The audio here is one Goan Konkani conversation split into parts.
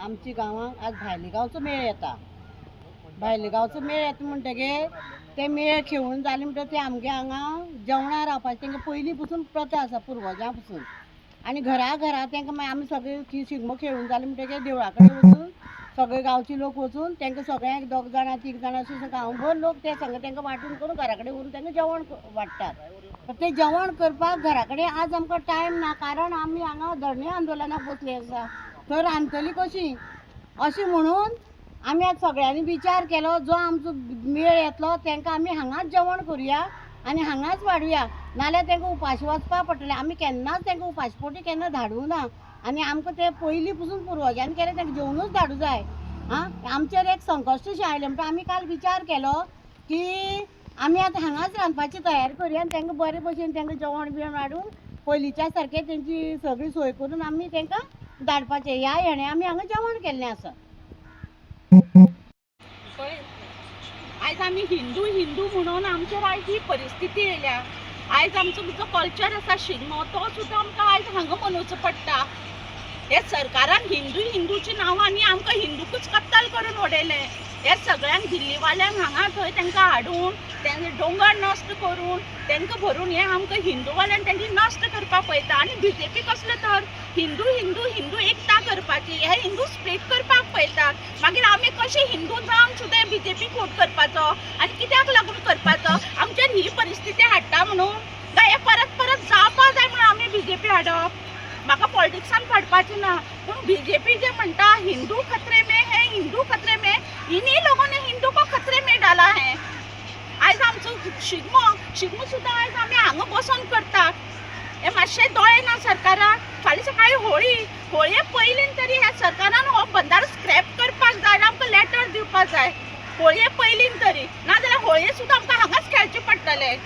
आमच्या गांवांत आज भायले गांवचो मेळ येता. भायले गांवचो मेळ येता म्हणटगीर ते मेळ खेळून जाले म्हणटगीर ते आमगे हांगा जेवणां रावपाचें तेंकां पयलीं पसून प्रथा आसा, पुर्वजां पसून. आनी घरा घरा तेंकां मागीर आमी सगळे शिगमो खेळून जाले म्हणटगीर देवळा कडेन वचून सगळे गांवचे लोक वचून तेंकां सगळ्यांक दोग जाणां तीग जाणां अशें गांवभर लोक ते सगळे तेंकां वांटून करून घरा कडेन व्हरून तेंकां जेवण वाडटात. ते जेवण करपाक घरा कडेन आज आमकां टायम ना, कारण आमी हांगा धरणे आंदोलनाक बसले आसा. थंय रांदतली कशी अशें म्हणून आमी आज सगळ्यांनी विचार केलो, जो आमचो मेळ येतलो तेंकां आमी हांगाच जेवण करुया आनी हांगाच वाडुया, नाल्यार तेंकां उपाशी वचपाक पडटलें. आमी केन्नाच तेंकां उपाशी पोटी केन्ना धाडूंक ना आनी आमकां ते पयलीं पसून पुर्वजांनी केलें तेंकां जेवणूच धाडूं जाय. आं, आमचेर एक संकश्ट अशें आयलें म्हणटा आमी काल विचार केलो की आमी आतां हांगाच रांदपाची तयारी करुया आनी तेंकां बरे भशेन तेंकां जेवण बिवण वाडून पयलींच्या सारकें तेंची सगळी सोय करून आमी तेंकां धाडपाचें. ह्या हेणें आमी हांगा जेवण केल्लें आसा. पळय, आयज आमी हिंदू हिंदू म्हणून आमचेर आयज ही परिस्थिती येयल्या. आयज आमचो जो कल्चर आसा शिगमो तो सुद्दां आमकां आयज हांगा मनोवचो पडटा. हे सरकारान हिंदू हिंदूच्या नांवांनी आमकां हिंदूकूच कत्तल करून उडयलें. हे सगळ्यांक दिल्लीवाल्यांक हांगा थंय तांकां हाडून तेंचे दोंगर नश्ट करून तांकां भरून हे आमकां हिंदूवाल्यांक तेंची नश्ट करपाक पळयता. आनी बीजेपी कसलो तर हिंदू हिंदू हिंदू एकता करपाची, हे हिंदू स्प्लीट करपाक पळयतात. मागीर आमी कशे हिंदू जावन सुद्दां बीजेपीक वोट करपाचो आनी कित्याक लागून करपाचो? आमचेर ही परिस्थिती हाडटा म्हणून काय हे परत परत जावपा जाय म्हणून आमी बीजेपी हाडप? म्हाका पॉलिटिक्सान पडपाचें ना, पूण बीजेपी जे म्हणटा हिंदू खतरे में है, हिंदू खतरे में, इन्हीं लोगों ने हिंदू को खतरे में डाला है. आयज आमचो शिगमो शिगमो सुद्दां आयज आमी हांगा बसोन करतात. हे मातशे दोळे ना सरकाराक. फाल्यां सकाळी होळी, होळये पयलीं तरी ह्या सरकारान हो बंदारो स्क्रॅप करपाक जाय, आमकां लेटर दिवपाक जाय होळये पयलीं तरी, नाजाल्यार होळये सुद्दां आमकां हांगाच खेळचें पडटलें.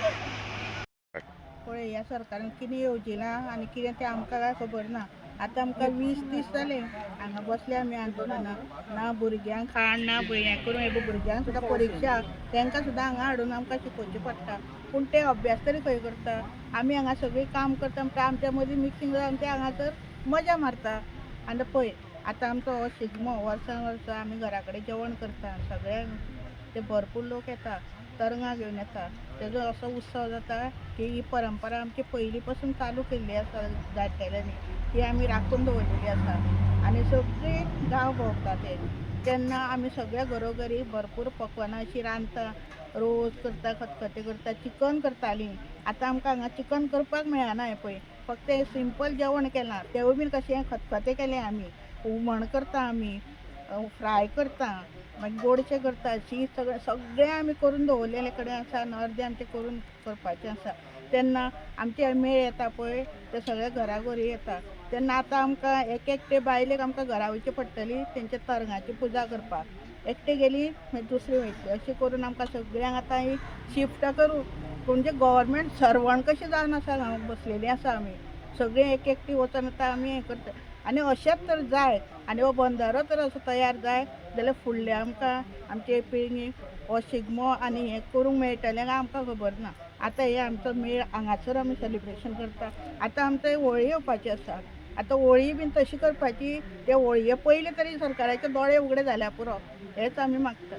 पळय, ह्या सरकारान कितें येवजिलां आनी कितें तें आमकां कांय खबर ना. आतां आमकां 20 दीस जाले हांगा बसले आमी आंदोलनाक. ना भुरग्यांक खाण ना हें करून, हे भुरग्यांक सुद्दां परिक्षा, तांकां सुद्दां हांगा हाडून आमकां शिकोवचें पडटा. पूण ते अभ्यास तरी खंय करता? आमी हांगा सगळीं काम करता म्हणटा आमच्या मदीं मिक्सींग जावन ते हांगासर मजा मारता. आनी पळय, आतां आमचो हो शिगमो वर्सान वर्सा आमी घरा कडेन जेवण करता, सगळ्यांक ते भरपूर लोक येता, तरंगां घेवन येता. तेजो असो उत्सव जाता की ही परंपरा आमची पयलीं पासून चालू केल्ली आसा जाणटेल्यांनी, ती आमी राखून दवरलेली आसा. आनी सगळी गांव भोंवता ते तेन्ना आमी सगळ्या घरोघरी भरपूर पकवानां अशीं रांदता, रोस करता, खतखतें करता, चिकन करतालीं. आतां आमकां हांगा चिकन करपाक मेळना. हें पळय, फक्त हें सिंपल जेवण केलां, तेवूय बीन कशें खतखतें केलें आमी, हुमण करता आमी, फ्राय करता, मागीर गोडशें करता, शीत सगळें सगळें आमी करून दवरलेले कडेन आसा आनी अर्दें आमचें करून करपाचें आसा. तेन्ना आमचे मेळ येता पळय, ते सगळे घराघरी येता तेन्ना आतां आमकां एक एकटे बायलेक आमकां घरा वयचें पडटली तेंच्या तरंगाची पुजा करपाक. एकटे गेली मागीर दुसरी वयतली, अशें करून आमकां सगळ्यांक आतां ही शिफ्ट करूं म्हणजे गव्हर्मेंट सर्वंट कशें जावन आसा हांगा बसलेलीं आसा आमी सगळीं. एक एकटी वचोन आतां आमी हें करता. आनी अशेंच तर जाय आनी हो बंदारो तर असो तयार जाय जाल्यार फुडल्या आमकां आमचे पिळगेक हो शिगमो आनी हें करूंक मेळटलें काय आमकां खबर ना. आतां हे आमचो मेळ हांगासर आमी सेलिब्रेशन करता. आतां आमकां होळी येवपाची आसा. आतां होळी बीन तशी करपाची, ते होळये पयलीं तरी सरकाराचे दोळे उगडे जाल्यार पुरो, हेच आमी मागतात.